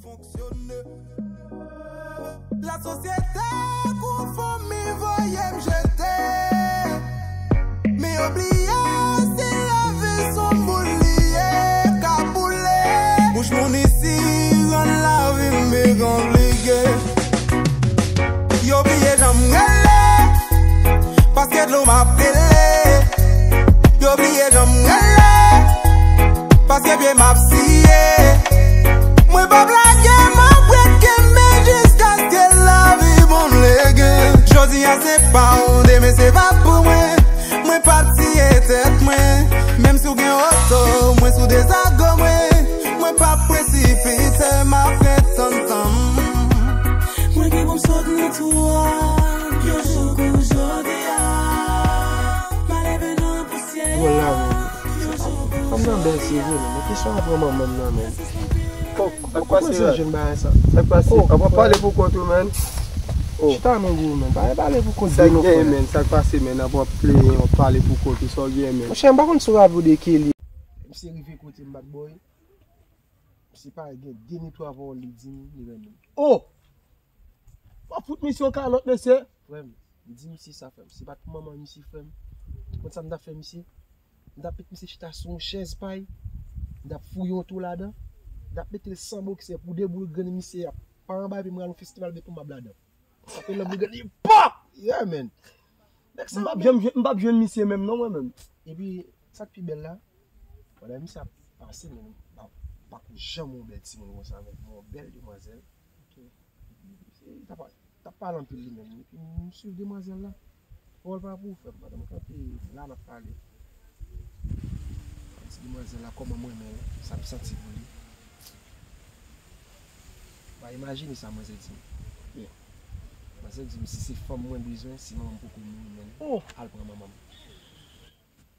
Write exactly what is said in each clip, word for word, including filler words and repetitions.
Fonksyone. Lasosyete konfonn m, voye m jete. Men yo bliye se lavi s on boul li ye, ka boule. Bouch moun isi rann lavi m pi konplike. Yo bliye jan m rele, paske dlo m ap rele. Yo bliye jan m rele, paske pye m ap siye. Mwen p ap lage, m ap ret kenbe jiskaske lavi ban m lege. Jodi a se pa w, demen se pa pou mwen. Mwen p ap tiye tèt mwen, menm si w gen oto, mwen sou dezago mwen. Mwen p ap presipite, m ap ret tann tan m. Mwen gen pou m sot nan twou a, yon jou kou jodi a. M a leve nan pousyè a, yon jou kou jodi a. Fanm nan bèl se vre, men kesyon apre manman m nan, men. Fòk ou kòmanse jwenn bagay sa. Sa k pase? Oh, ap pale pou kont ou, men. Oh. Chita non, gwo, men. Pa pale pou kont de non, frè. Sa k genyen, men? Sa k pase, men? Ap plenyen, w ap pale pou kont ou. Sa w genyen, men? Monchè, m pa konn si w raple w de Kelly. Misye rive kote m bat boy. Misye parèt gen de ni twa pawòl li di m, li renmen m. Oh! W ap fout misye yon kalòt, mesye. Frè m, m di misye sa, frè m. Si pa t pou manman misye, frè m, konn sa m t ap fè misye? M t ap met misye chita sou yon chèz pay. M t ap fouye yon twou ladan. M t ap mete l san boksè pou de boul grenn misye ap pa anba epi m al yon festival de konba m ladan. Sa fè lòm li gade pap! Yeah, man. Nèg sa, m p ap janm jwenn, m p ap jwenn misye menm non, mwen menm. Epi, sa k pi bèl la, pandan misye ap pase, men m pa, m pa ko janm wè yon bèl timoun konsa, men m wè yon bèl demwazèl. Ok. Misye t ap, t ap pale anpil li menm. Epi m swiv demwazèl la. Pawòl pa pou ou, frè m. Pandan m kanpe la, n ap pale. M di demwazèl la kòman m renmen l, sa m santi pou li. Ba, imajine sa manzè di m. Yeah. Manzè di m, si se fanm mwen bezwen, si manman m poko mouri, men al pran manman m.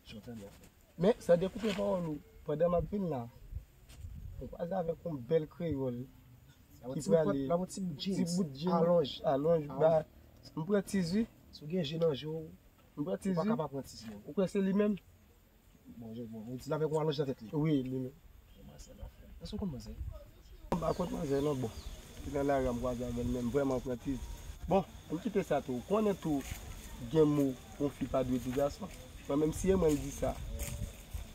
Jan w tande a, frè m. Men, san dekoupe pawòl ou, pandan m ap vin la, mwen kwaze avèk yon bèl kreyòl ki prale, yon ti bout jeans, alonj, alonj, ba, m pran tiz wi. Si w gen je nan je w, m pran tiz wi. Ou pa ka pa pran tiz, non. Ou kwè se li menm? Bon, je, bon, ou di l avèk yon alonj nan tèt li. Wi, li menm. Demwazèl la, frè m. Èske w konn manzè? M pa kont manzè non, bon. Se nan lari a m kwaze avè l, men m vrèman pran tiz. Bon, ann kite sa tou. Ou konnen tou, gen mo yon fi pa dwe di gason. Mwen menm, si e mwen l di sa,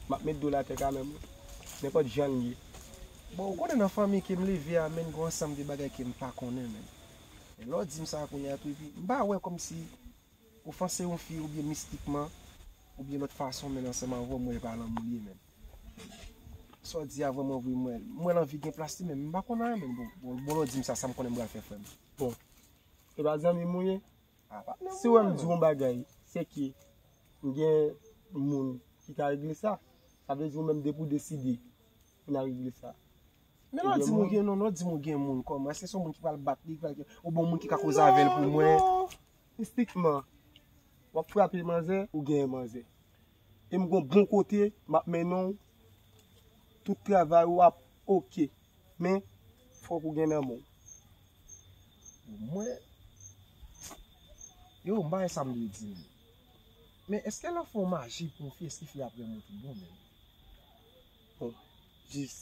m ap met do l atè kanmenm wi. Nenpòt jan l ye. Bon, ou konnen nan fanmi ke m leve a, menn, gen yon ansanm de bagay ke m pa konnen, menn. Men lè w di m sa kounye a tou, epi m pa wè kòmsi ofanse yon fi oubyen mistikman, oubyen lòt fason, men ansanm avè w, m wè e pa lanmou li ye, menn. Sa w di a vrèman vre, m wè, m wè lanvi gen plas li, men m pa konn anyen, menn. Bon, bon, bon, lè w di m sa, sa m konnen m pral fè, frè m? Bon, e pa zanmi m ou ye? A, pa zanmi m. Si w wè m di w yon bagay, se ke m gen moun ki ka regle sa. Sa vle di ou menm depi w deside pou n a regle sa. Men lè w di m ou gen, non, lè w di m ou gen moun kòman? Èske se yon moun ki pral bat li, ki pral, oubyen yon moun ki ka koze avè l pou mwen? Non, non. Mistikman, w ap frape manzè, ou genyen manzè. E m gon bon kote, m ap mennen w, tout travay ou ap oke. Men, fòk ou gen nan men w. Mwen, yo, m pa wè sa m dwe di, men. Men èske lè w fè yon maji pou yon fi, èske fi a ap renmen w tout bon, menm? Bon, jis,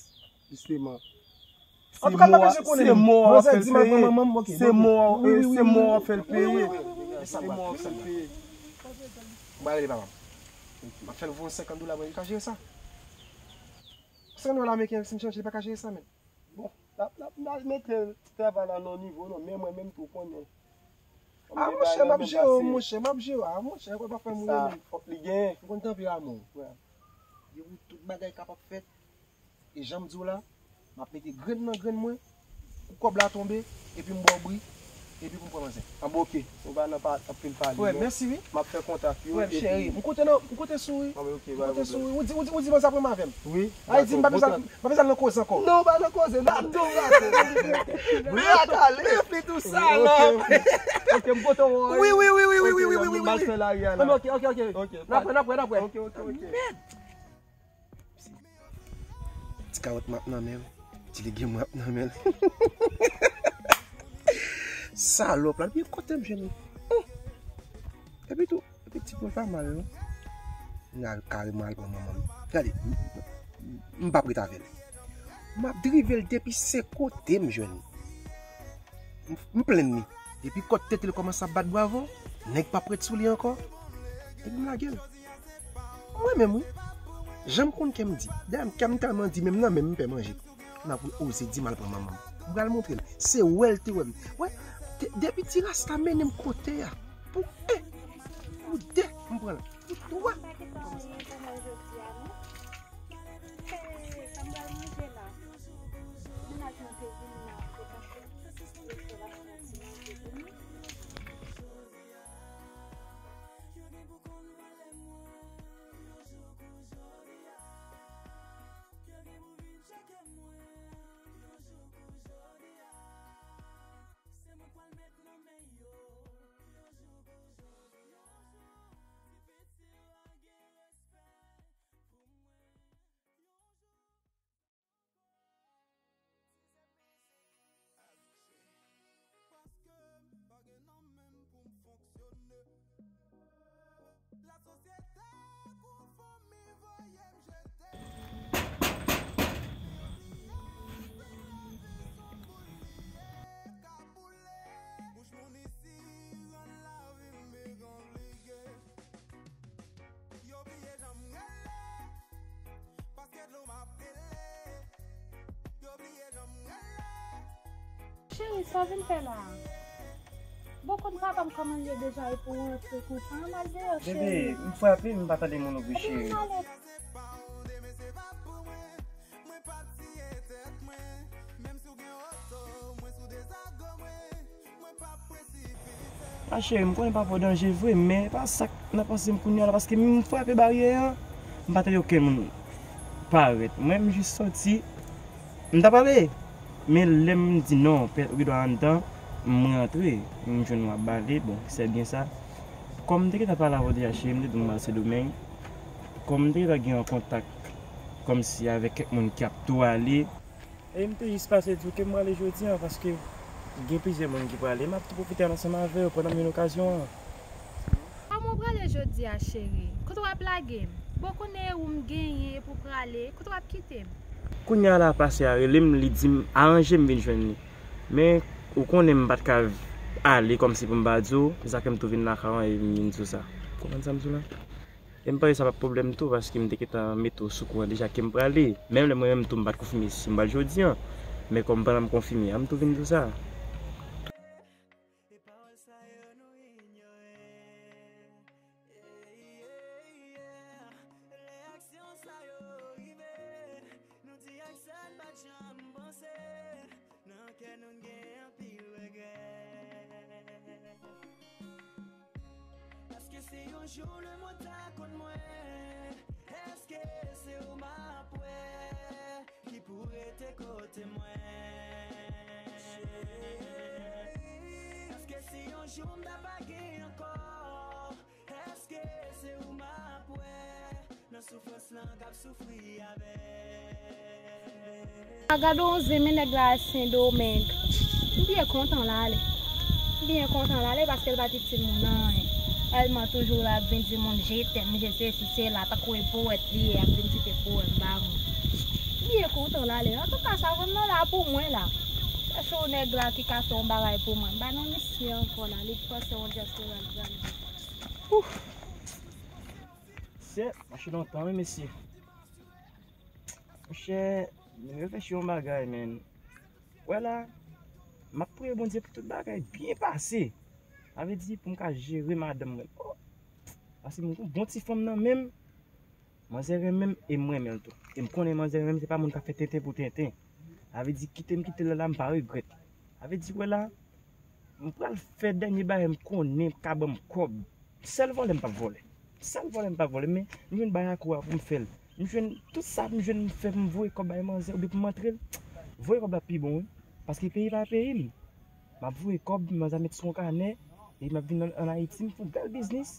jisteman. Antouka, m pa bezwen konnen, menm. Manzè di m al pran manman m, ok, se mò, se mò w ap fè l peye. Se mò w ap fè l peye. M pral rele papa m. M ap fè l voye yon senkant dola, mwen, li ka jere sa. Senkant dola ameriken, si m chanje, li pa ka jere sa, menm. Bon, n ap, n ap, n ap mete travay la nan yon nivo, non, men mwen menm tou konnen. A, monchè, m ap jere w, monchè, m ap jere w. A, monchè, w pa fè m rive. Sa, fòk li genyen. M konn tanperaman w. Depi tout bagay kapab fèt, e jan m di w la, m ap mete grenn nan grenn mwen, pou kòb la tonbe, epi m ba w bri, epi pou m pran manzè. A, bon, ok. Ou pa nan pa, anpil pale, non. Frè, mèsi, wi. M ap fè kontak yo, epi. Frè m cheri, m konte nan, m konte sou ou, wi. A, ok, pa de pwoblèm. M konte sou ou, wi. Ou di, ou di, ou di manzè ap pran m avè m. Wi. Ay, di m pa bezwen, pa bezwen al nan koze ankò. Non, pa nan koze, n ap tou pase. Bri a kale. Epi tou sa, non. Ok, m kontan wè w. Wi, wi, wi. M al fè lari a la. Ok, ok, ok. N ap wè, n ap wè, n ap wè. Ok, ok, ok. Mèd. Ti kawòt m ap nan men l. Ti legim m ap nan men l. Salòp la, men kote m jwenn li? Hum. Epi tou, epi ti pwen pa mal, non. M al kareman al pran manman m. Gade, m, m, m p ap ret avè l. M ap drive l depi se kote m jwenn li. M, m plenn li. Depi kòt tete l kòmanse ap bat bravo, nèg p ap ret sou li ankò. Epi m lage l. Mwen menm, wi. Jan m konn kè m di. Dayè, kè m tèlman di, menm nan men m, m pè manje. Kounye a pou l oze di m al pran manman m. M pral montre l. Se wè l te wè m. Wè, de- depi ti rasta mennen m kote a. Pou en, pou de, m pran l. Pou twa. Cheri, sa w vin fè la a? Bon, konn papa m kòman l ye deja, e pou w rantre konsa, ann al deyò, cheri. Bebe, m frape, m pa tande moun non plis, cheri. Epi m ale. A cheri, m konnen pa fè w danje vre, men pa sa k nan panse m kounye a la, paske m frape baryè an, m pa tande okenn moun parèt. Mwen, m jis sòti, m t ap ale, men lè m di non, pè, ou gen dwa anndan, m rantre, m jwenn w ap bale, bon, se byen sa. Kòm m te gentan pale avè w deja, cheri, m te di w m pral Sendomeng. Kòm m te gentan gen yon kontak kòmsi avèk kèk moun k ap tou ale, e m te jis pase di w ke m prale jodi a, paske gen plizyè moun ki prale. M ap tou pwofite al ansanm avè yo pandan m jwenn okazyon an. Kòman w prale jodi a, cheri? Kote w ap lage m? Bon, konnen e ou m genyen e pou prale, kote w ap kite m? Kounye a la, pase a rele m, li di m aranje m vin jwenn li. Men, ou konnen m pa t ka ale kòmsi pou m pa di w, se sa fè m tou vin lakay ou e m vin di w sa. Ou konprann sa m di w la? E m panse sa p ap pwoblèm tou, paske m te gentan mete w sou kouran deja ke m prale. Menm lè mwen menm tou m pa t konfime si m pral jodi a. Men kòm pandan m konfime a, m tou vin di w sa. Nan kè nou n gen anpil regrè. Èske si yon jou lanmou ta konn mwen? Èske se ou m ap wè ki pou rete kote mwen? Èske si yon jou m ta pa gen ankò? Èske se ou m ap wè nan soufrans lan k ap soufri avè m? Gade yon zen, men nèg la al Sendomeng. M byen kontan l ale. M byen kontan l ale paske l pa t itil moun anyen. Sèlman toujou l ap vin di moun je t'aime, je ceci, cela, tankou e powèt li ye, ap vin site powèm ba moun. M byen kontan l ale. Antouka, sa vre m nan la pou mwen la. Chèche yon nèg la ki ka fè yon bagay pou mwen. M pa nan misye ankò la. Li panse yon dyaspora l pral di. Ouf! Sè, mache lontan, wi, mesye. Monchè, m reflechi yon bagay, men. Wè la, m ap priye Bondye pou tout bagay byen pase. Sa vle di, pou m ka jere madanm mwen. Oh! Paske m gon bon ti fanm nan men m. Manzè renmen m e m renmen l tou. E m konnen manzè renmen m, se pa moun k ap fè tenten pou tenten. Sa vle di, kite m kite l la, m pa regrèt. Sa vle di, wè la, m pral fè dènye bagay m konnen k ka ban m kòb. Sèl vòlè m p ap vòlè. Sèl vòlè m p ap vòlè, men m jwenn bagay akou a pou m fè l. M jwenn tout sa m jwenn m fè pou m voye kòb bay manzè oubyen pou m antre l. Voye kòb la pi bon, wi. Paske peyi pa peyi m. M ap voye kòb, manzè ap met sou yon kanè, epi m ap vin ann, ann Ayiti, m fè yon bèl biznis,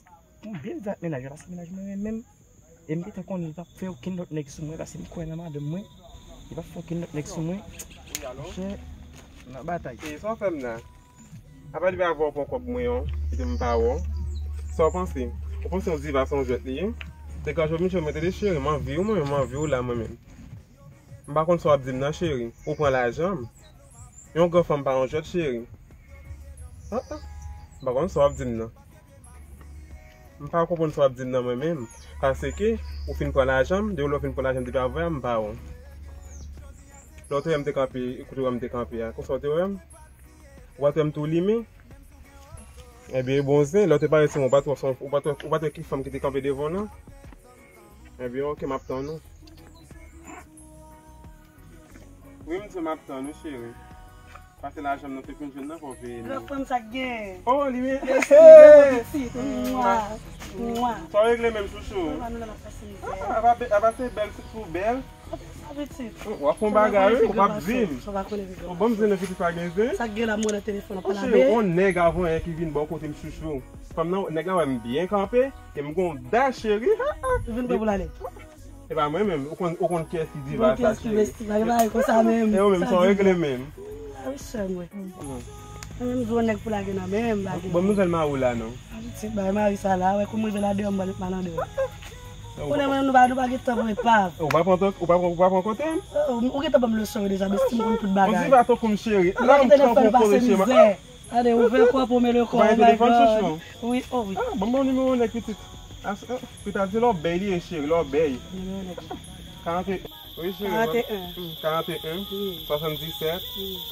pou m byen viv ak mennaj mwen, paske mennaj mwen renmen m. E m gentan konnen li p ap fè okenn lòt nèg sou mwen, paske m kwè nan madanm mwen, li p ap fè okenn lòt nèg sou mwen. Wi, alo? Monchè, nan batay. E sa w fè m la? Apa depi avan w pran kòb mwen an, kite m pa wè w. Sa w panse? Ou panse yon diva se yon jwèt li ye? Degaje w, Michel, mwen te dechire, m anvi w, mwen menm, m anvi w la, mwen menm. M pa konn sa w ap di m nan, cheri. Ou pran lajan m. Yon gran fanm pa yon jwèt, cheri. Ah, ah. M pa konn sa w ap di m nan. M pa konprann sa w ap di m nan mwen menm. Paske ou fin pran lajan m, depi lè w fin pran lajan m depi avè a, m pa wè w. Lè w te wè m te kanpe, kote w wè m te kanpe a, konsa w te wè m? Ou pa t wè m tou limen? Ebyen, e bon zen, lè w te parèt sou mwen, ou pa t wè, ou pa t wè, ou pa t wè ki fanm ki te kanpe devan w lan? Ebyen, oke, m ap tann ou. Wi, m di w m ap tann ou, cheri. Pase lajan m nan, te fin jwenn nan, fò w peye m. Gran fanm sa k gen. Oh, li men. Mèsi, mèsi. Mwa, mwa. Sa w regle menm, chouchou? Mwa, nou la, n ap pase mizè. Ah, apa, apa se bèl, se tou bèl. Sa pitit. W ap fè yon bagay, wi, ou p ap di m. Sa va konnen pi gran. Bon, m di nou pitit pa gen zen. Sa k gen la, m wè nan telefòn an pa labe. Cheri, yon nèg avan yè ki vin bò kote m, chouchou. Fanm nan, nèg la wè m byen kanpe, ke m gon da, cheri. Ou vin pran pou l ale. E pa mwen menm, ou konn, ou konn kiyès ki diva sa, cheri. Ou konn kiyès ki bestie, bagay konsa menm. E ou menm, sa w regle menm? A wi, sè mwen. Mwen menm, m di w nèg pou lage nan men m, lage nan men m. Bon, nouvèl mari w la, non? A pitit, bay mari sa la, wè kou m rive la deyò, m pral, m pral andeyò. Konnen mwen, nou pa, nou pa gen tan pou epav. Ou pa pran tan, ou pa pran, ou pa pran kote m? Oh, ou gentan ban m leson yo deja, bestie, m konn tout bagay. Ou diva tankou m, cheri. Ou pa kite nèg fè nou pase mizè. Tande, ouvè kò pou mele kò, oh my God. Wi, oh wi. Ah, ban m ba w nimewo nèg pitit. Ah, pitit, se lòbèy li ye, cheri, lòbèy. Nimewo nèg. Karante, wi, cheri. Karante en. Karante en, swasanndisèt,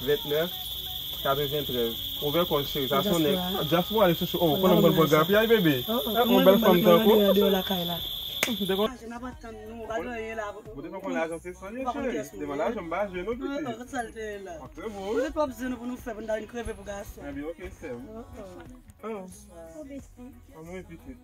ventnèf, katreventrèz. Ouvè kò, cheri, sa se yon nèg. Dyaspora, dyaspora, ale chouchou. Oh, konnen m konn pran grapyay, bebe. Oh, oh, yon bèl fanm tankou. Manje n ap atann nou, pa gen anyen la. Ou te konn lajan se san ye, cheri. Devan lajan m pa jwe non, pitit. Sa l te ye la. Ou te pwòp zen nou pou nou fè, pou n ta vin kreve pou gason. Ebyen, oke, sè m. Oh, oh. Anmwe, pitit.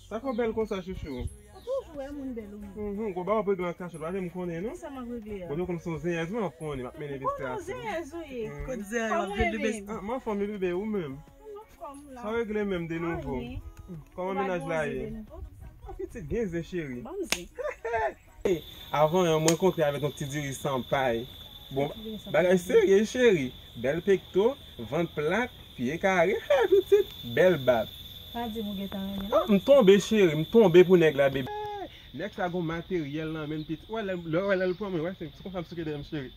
Sa fè w bèl konsa, chouchou? Ou toujou wè moun bèl ou menm. Mhm, gwo ba w regle an kachèt, pa vle m konnen, non? Kisa m ap regle a? Bon, nou konn se yon zenyèz, mwen ap konnen, m ap mennen envestigasyon. Ou konnen zenyèz ou ye. Kote zenyèz w ap jwe de bèl? Ah, m anfòm, wi, bebe, ou menm? Anfòm la. Sa w regle menm de nouvo? Anyen. Kòman mennaj la ye? Ah, pitit gen zen, cheri. Ban m zen. Avan yon, mwen kontre avèk yon ti diri san pay. Bon, bagay serye, cheri. Bèl pekto, vant plat, pye kare. Hey, pitit, bèl bab. Pa di m ou gentan renmen l. Ah, m tonbe, cheri, m tonbe pou nèg la, bebe. Nèg sa gon materyèl nan men l, pitit. Wè lè, lè, wè lè l pran mwen, wè, se, se konsa m souke dèyè m, cheri.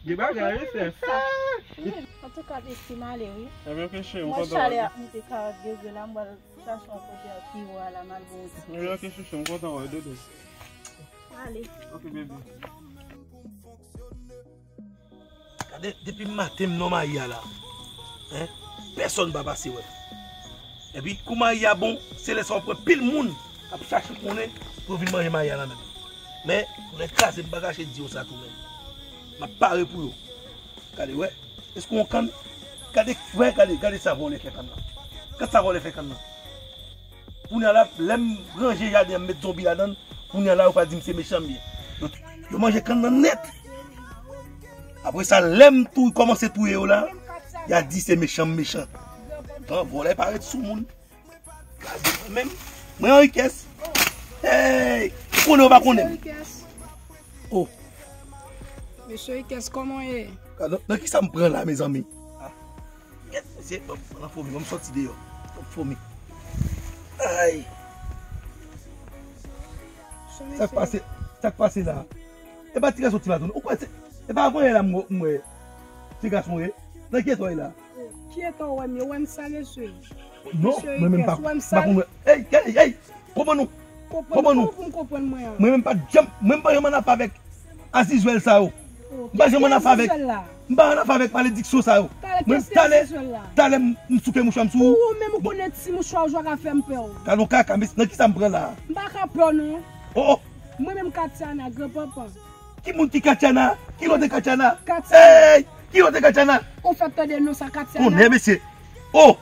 Gen bagay, wi, sè. Antouka, besti, m ale, wi. Ebyen, oke, cheri, m kontan wè w. Chalè ap moute karant degre la, m pral chache yon kote pi wo a la, m al bon ti. Ebyen, oke, chouchou, m kontan wè w, doudou. Ale. Oke, bebe. Gade, depi maten m nan mayi a la, en, pèsonn pa pase wè m. Epi kou mayi a bon, se lè sa w ap wè pil moun ap chache konnen pou yo vin manje mayi a nan men m. Men, kounye a kraze, m pa kache di yo sa tou menm. M ap pare pou yo. Gade, wè. Èske w konn? Gade, wè, gade, gade sa vòlè fè kann nan. Gade sa vòlè fè kann nan. Kounye a la, lè m ranje jaden an, m met zonbi ladan l, kounye a la, yo pral di m se mechan m ye. Yo, yo manje kann nan nèt. Apre sa, lè m tou, kòmanse touye yo la, y a di se mechan m mechan. Tan vòlè pa ret sou moun. Gade mwen menm. Mwen Henri Kès. Hey! Ou konnen ou pa konnen m. Oh. Mesye Henri Kès, kòman w ye? Nan, nan kisa m pran la, mezanmi? Ah. Kèt, mesye, ban m pran fomi, ban m sòti deyò. Ban m fomi. Ay. Sa k pase, sa k pase la? E pa ti gason ti maton. Ou kwè se, e pa avan yè la m wè, m wè ti gason ye. Nan ki eta w ye la? Ki eta w wè m ye? Ou wè m sal, mesye? Non, mwen menm pa, pa konn wè. Ey, ey, ey! Konprann nou. Konprann nou. Pou m konprann mwen an. Mwen menm pa t janm, mwen menm pa janm ann afè avèk azizwèl sa yo. M pa janm ann afè avèk, m pa ann afè avèk malediksyon sa yo. Mwen talè, talè m, m souke mouchwa m sou ou. Ou menm ou konnen ti mouchwa ou jwe ka fè m pè w. Gade yon kaka, men nan kisa m pran la? M pa ka pè w non. Oh, oh. Mwen menm Katiana, granpanpan. Ki moun ki Katiana? Ki lòt e Katiana? Katiana. Ey! Ki lòt e Katiana? Ou fèk tande non sa Katiana? Konnen, mesye. Oh!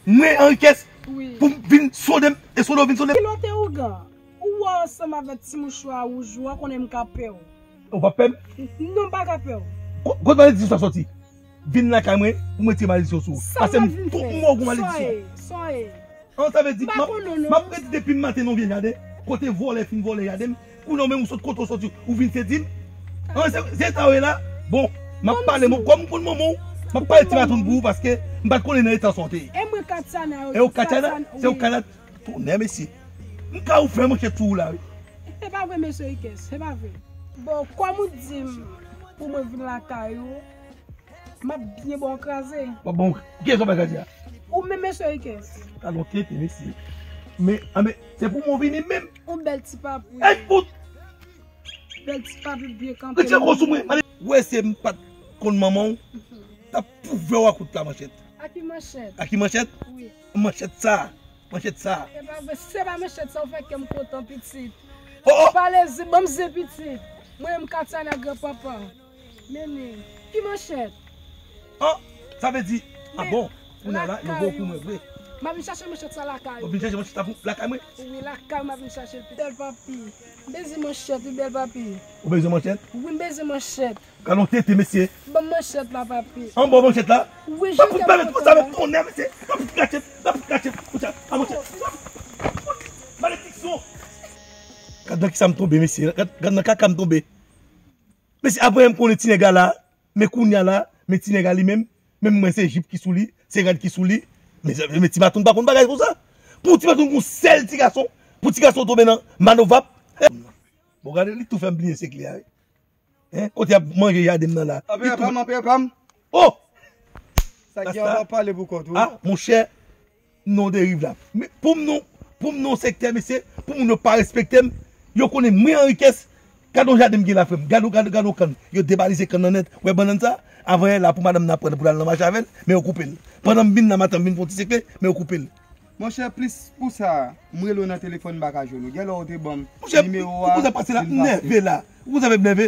Mwen Henri Kès, wi, pou m vin sonde m, e sonde w vin sonde m. Ki lòt e ougan? Ou wè ansanm avèk ti mouchwa wouj ou a, konnen m ka pè w. Ou p ap pè m? Non, m pa ka pè w. Ko-, kote malediksyon sa sòti? Vin lakay mwen pou m retire malediksyon sou ou. Paske m tou mò gon malediksyon. Sa w vin fè? Sa w ye? An, sa vle di, m ap, m ap redi depi maten nan vye jaden. Kote vòlè fin vòlè jaden m. Kounye a w menm ou sot kote w soti, ou vin sezi m. An, se, se sa w ye la? Bon, m ap pale, mwen, kòm m konn manman w, m ap pale ti maton pou ou paske m pa t konnen nan eta sa w te ye. E mwen Katiana yo. E w Katiana? Se w Katiana? Tonnè mesye. M ka ouvè manchèt sou ou la, wi. E pa Ou vre, mesye Ikès, se pa vre? Bon, kòm ou di m pou mwen vin lakay ou, m ap byen ba w kraze. Bon, bon, kiyès w ap kraze a? Ou menm, mesye Ikès. Talon tete, mesye. Men, a, men, se pou mwen vini menm. Ou bèl ti papouye. Ey, fout! Bèl ti papouye byen kanpe. Retire kò sou mwen. Ou wè se m pa t konn manman w, t ap pouvè w ak kout la manchèt. A ki manchèt? A ki manchèt? Wi. Manchèt sa. Manchèt sa. Se pa vre, se pa manchèt sa ou fè kè m kontan, pitit. Oh, oh! Pale zen, ban m zen, pitit. Mwen menm Katiana granpapa. Mennen. Ki manchèt? Oh, sa vle di, a bon, kounye a la, yo voye pou mwen vre. M ap vin chache manchèt sa lakay ou. Ou vin chache manchèt sa pou lakay mwen? Wi, lakay ou m ap vin chache l, pitit. Bèl papi. M bezwen manchèt, wi, bèl papi. Ou bezwen manchèt? Wi, m bezwen manchèt. Gad yon tete, mesye. Ban m manchèt la, papi. An ba w manchèt la? Wi, jete manchèt la. Sa fè tonnè, mesye. N ap krache, n ap krache. Kout sa, a manchèt. Malediksyon. Gad nan kisa m tonbe, mesye. Gad, gad nan kaka m tonbe. Mesye, apre m konnen ti nèg la la, men kounye a la, men ti nèg la li menm, menm mwen se jip ki sou li, se rad ki sou li. Men, men ti maton pa konn bagay konsa. Pou ti maton gon sèl ti gason, pou ti gason tonbe nan manovap. Bon, gade, li tou fè m bliye se kle a, wi. Hein? Kote y ap manje jaden m nan la? Anpè pa m, anpè pa m. Oh! Sa ki anba pale pou kont ou. Ah, monchè, m nan yon deriv la. Men pou m nan, pou m nan yon sektè, mesye, pou moun yo pa respekte m, yo konnen mwen Henri Kès. Gade yon jaden m gen la, frè m. Gade, gade, gade yon kann. Yo debalize kann nan nèt. Ou wè bannann sa? Avan yè la, pou madanm nan pran l pou l al nan mache avè l, men yo koupe l. Pandan m vin nan maten, m vin fè yon ti sekle, men yo koupe l. Monchè, plis pou sa, m rele w nan telefòn, m pa ka jwenn ou. Gèlè ou te ban m nimewo a, ou konn sa k pase la, m nève la. Ou konn sa fè m nève?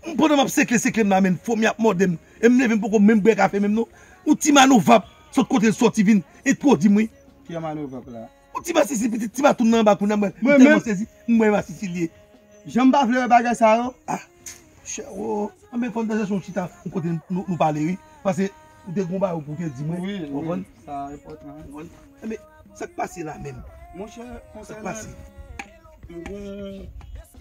M, pandan m ap sekle, sekle m la, men fomi ap mòde m. E m leve, m poko menm bwè kafe menm non. Yon ti manovap, sot kote l sòti vin entwodui m, wi. Ki manovap la? Yon ti masisi, pitit ti matoun nan anba kounye a, m wè, m tèlman sezi, m wè masisi l ye. Jan m pa vle wè bagay sa yo. Ah, chè, o. Anben, fò n ta chèche yon chita, yon kote nou, nou pale, wi. Paske ou te gon bagay pou te di mwen. Wi, wi, sa enpòtan. Ou konprann? Enben, sa k pase la menm? Monchè, konsènan, m gon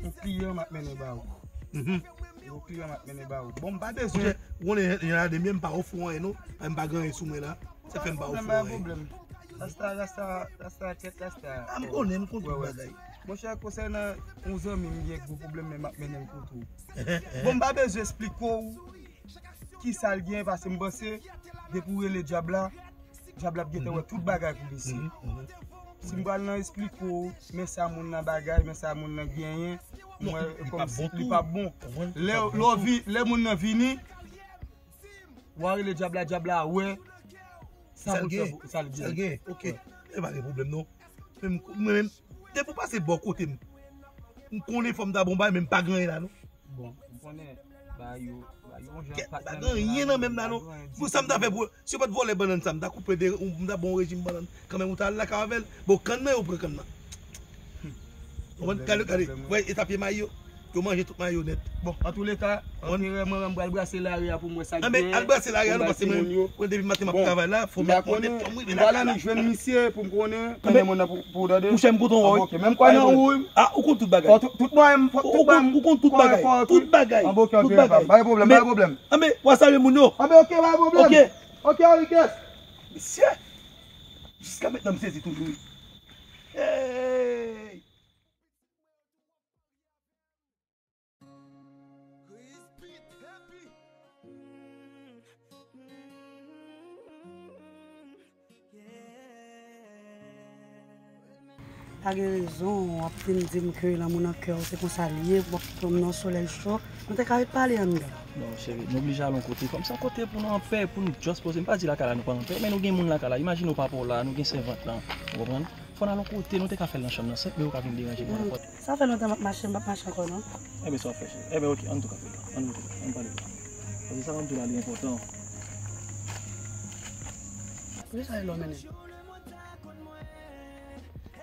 yon kliyan m ap mennen ba ou. Mhm. M gon kliyan m ap mennen ba ou. Bon, m pa bezwen. Monchè, ou konnen jan la demye, m pa ofri w anyen non. M pa gen anyen sou mwen la. Sa fè m pa ofri w anyen. Rasta, rasta, rasta, kèt rasta. Ah, m konnen, m konn tout bagay. Monchè, konsènan yon zanmi m gen gwo pwoblèm, men m ap mennen l kote w. Bon, m pa bezwen esplike w kisa l gen, paske m panse depi w rele dyab la, dyab la ap gentan wè tout bagay pou li se. Si m pral nan esplike w, men sa moun nan bagay, men sa moun nan genyen, m wè kòmsi li p ap bon. Lè, lè w vi-, lè moun nan vini, w a rele dyab la, dyab la wè sa l gen. Sa l gen. Ok. E pa gen pwoblèm non. Men m, mwen menm, depi w pase bò kote m, m konnen fò m ta bon bagay, men m pa gen anyen la non. Bon, m konnen bagay yo, bagay yo yon jan. Kèt, m pa gen anyen nan men m la non. Pou sa m ta fè pou, si yo pa t vòlè bannann sa, m ta koupe de, m ta ba w yon rejim bannann. Kanmenm ou ta al lakay avè l. Bon, kann nan, yo pran kann nan. Ou konprann? Gade, gade, wè eta pye mayi yo. Yo manje tout mayi yo nèt. Bon, antouleka, anterè mwen, mwen pral brase lari a pou m wè sa k genyen. Anben, al brase lari a non, paske mwen, mwen depi maten m ap travay la, fò m ap monte, fò m rive lakay la. M pral annik jwenn misye pou m konnen, konnen moun nan pou, pou w tande. Monchè, m kontan wè w wi. Ok, men m kwè nan ou wi. Ah, ou konn tout bagay. Tout mwayen, tout bagay. Ou konn tout bagay. Tout bagay. Anben, ok, anterè pa m. Pa gen pwoblèm, pa gen pwoblèm. Anben, w a salye moun yo. Anben, ok, pa gen pwoblèm. Ok. Ok, Henri Kès. Mesye, jiska mentnan m sezi toujou wi. Hey! Pa gen rezon w ap vin di m ke lanmou nan kè w se konsa l ye, w ap pran m nan yon solèy cho. Nou te ka ret pale anndan. Non, cheri, nou oblije al yon kote. Fò m se yon kote pou nou anpè, pou nou just poze. M pa di lakay la nou pa anpè, men nou gen moun lakay la. Imajine w papa w la, nou gen sèvant lan. Ou konprann? Fò n al yon kote, nou te ka fè l nan chanm nan senp, men ou ka vin deranje mwen nenpòt. Sa fè lontan m ap mache, m p ap mache ankò non. Enben, sa w ap fè, cheri? Enben, ok, ann tou ka fè l. Ann moute, ann pale. Paske sa m ap di w la, li enpòtan. Poukisa rele w mennen m?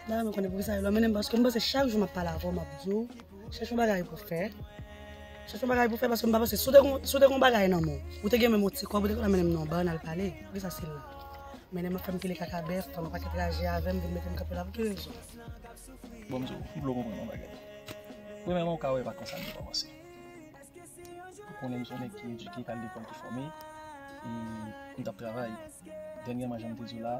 La, mwen konnen poukisa rele w mennen m, paske m panse chak jou m ap pale avè w, m ap di w, chèche yon bagay pou w fè. Chèche yon bagay pou w fè, paske m pa panse, si w te gon, si w te gon bagay nan men w, ou te gen menm yon ti kòb, ou te konn mennen m nan yon ba, n al pale. Poukisa se la? Mennen m ap fè m kile kaka bèf, fè m yon pakèt raje avè m, vin mete m kanpe la, pou ki rezon? Bon, m di w, m vle w konprann yon bagay. Premyèman, ou ka wè e pa konsa m te kòmanse. Ou konnen m se yon nèg ki edike, k al lekòl, ki fòme, e m t ap travay. Dènyèman, jan m te di w la,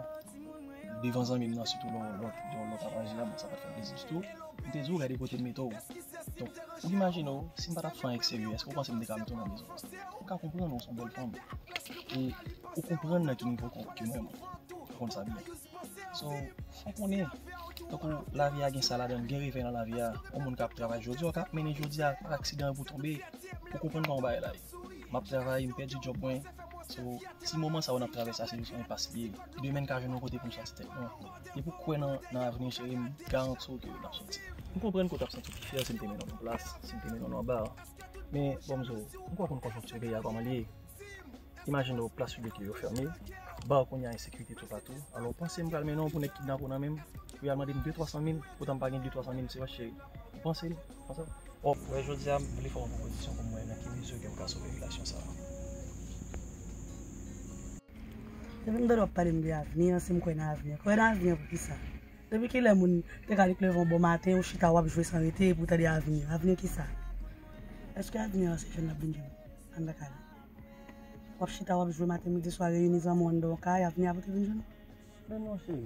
devan zanmi m nan, sitou lò, lò, lò, lò t ap aji a, bon, sa pa t fè plezi ditou. M te di w, gade kote m mete w. Donk, ou imajine w, si m pa t ap fè anyen k serye, èske w panse m te ka retounen nan mezon konsa? M ka konprann ou se yon bèl fanm. E ou konprann nan ki nivo ke mwen, mwen. Ou konn sa byen. So, fò w konnen, tankou lavi a gen sa ladan l, gen revè nan lavi a. Yon moun k ap travay jodi a, w ka ap mennen jodi a, pa aksidan pou w tonbe, ou konprann kòman bagay la ye. M ap travay, m pèdi djòb mwen. So, ti moman sa yo n ap travèse a, se jis yon enpas li ye. Demen n ka jwenn yon kote pou n soti tèt nou. Depi w kwè nan, nan avni, cheri, m garanti w ke n ap soti. M konprann ke w t ap santi w pi fyè si m te mennen w nan plas, si m te mennen w nan ba. Men, bon, m di w, m kwè w konn konjonkti peyi a kòman li ye. Imajine w plas piblik yo fèmen, ba kounye a ensekirite toupatou. Alò, w panse m pral mennen w pou nèg kidnape w nan men m, pou y al mande m de twa san mil, poutan m pa gen de twa san mil, se vre, cheri. Ou panse l? Ou panse l? Bon, wè, jodi a, m vle fè w yon pwopozisyon pou m wè nan ki mezi ke m ka sove relasyon sa a. Depi m tande w ap pale m de avni an, si m kwè nan avni an. Kwè nan avni an pou ki sa? Depi kilè moun te ka lik leve yon bon maten, ou chita w ap jwe san rete, epi w tande avni an? Avni an ki sa? Èske avni an se jwenn l ap vin jwenn anndan kay la? W ap chita, w ap jwe maten, midi, swa, reyini zanmi w anndan yon kay, avni a pou te vin jwenn ou? Men non, cheri.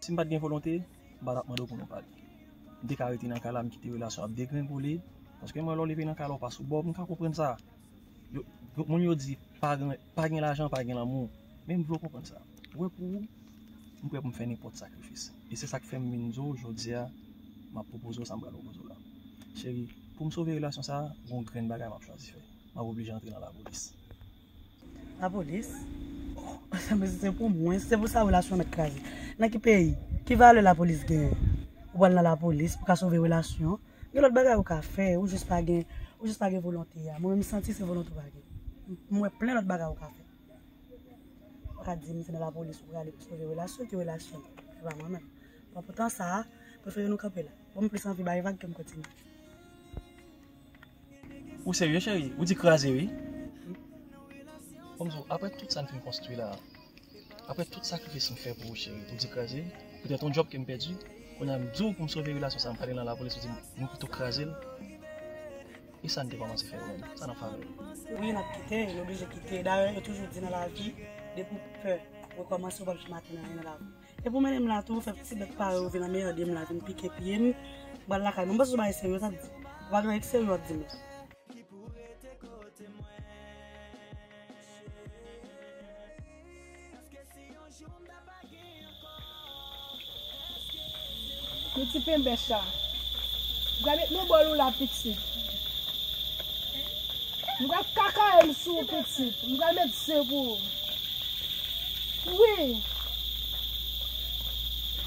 Si m pa t gen volonte, m pa t ap mande w pou nou pale. M te ka rete nan kay la, m kite relasyon ap degrengole, paske mwen, lè w leve nan kay la, w pa sou bò, m ka konprann sa. Yo, yo, moun yo di, pa gen, pa gen lajan, pa gen lanmou. Men m vle w konprann sa. Ou wè, pou ou, m prè pou m fè nenpòt sakrifis. E se sa k fè m vin di w, jodi a, m ap pwopoze w sa m pral pwopoze w la. Cheri, pou m sove relasyon sa a, gon grenn bagay m ap chwazi fè. M ap oblije antre nan lapolis. Lapolis? Oh, sa, men si se pou mwen, si se pou sa, relasyon an mèt kraze. Nan ki peyi? Ki valè lapolis genyen? Ou pral nan lapolis pou ka sove relasyon? Gen lòt bagay ou ka fè, ou jis pa gen, ou jis pa gen volonte a. Mwen menm, m santi se volonte ou pa gen. M wè plen lòt bagay ou ka fè. Ou ka di m se nan lapolis ou prale pou sove relasyon, ki relasyon? Se pa mwen menm. Bon, poutan sa a, prefere nou kanpe la. Bon, m plis anvi bay vag ke m kontinye. Ou serye, cheri? Ou di kraze, wi. Bon, m di w, apre tout sa n fin konstwi la, apre tout sakrifis m fè pou ou, cheri, ou di kraze, poutèt yon djòb ke m pèdi, kounye a m di w pou m sove relasyon sa a, m prale nan lapolis, ou di m nou pito kraze l. E sa n te kòmanse fè yo menm? Sa n ap fè avè l? Wi, n ap kite, n oblije kite. Dayè, yo toujou di nan lavi, depi w pè rekòmanse, ou p ap janm atenn anyen nan lavi. E pou mennen m la tou, fè ti bèt parèy ou vin anmède m la, vin pike pye m, m pral lakay mwen. M panse se yon bagay serye w t ap di. Ou pa gen anyen k serye w ap di m la. Piti penbèch la. M pral met nan bòl ou la, pitit. M pral kakaye m sou ou, pitit. M pral met zen pou ou. Wi.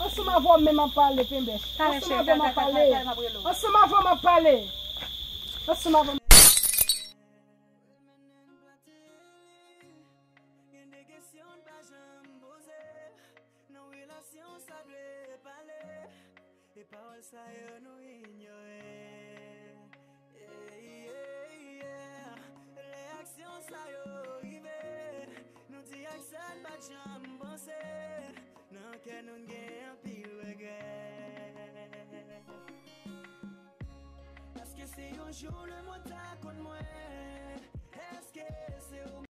Ansanm avè w menm m ap pale, penbèch. Ansanm avè w m ap pale. Ansanm avè w m ap pale. Ansanm avè w. Gen de kesyon n pa janm poze. Nan relasyon sa dwe pale. E pawòl sa yo nou inyore. Ey, ey, yeah. Lè aksyon sa yo rive, nou di ak sa n pa t janm panse. Nan kè nou n gen anpil regrè. Èske se yon jou lemonn ta konn mwen?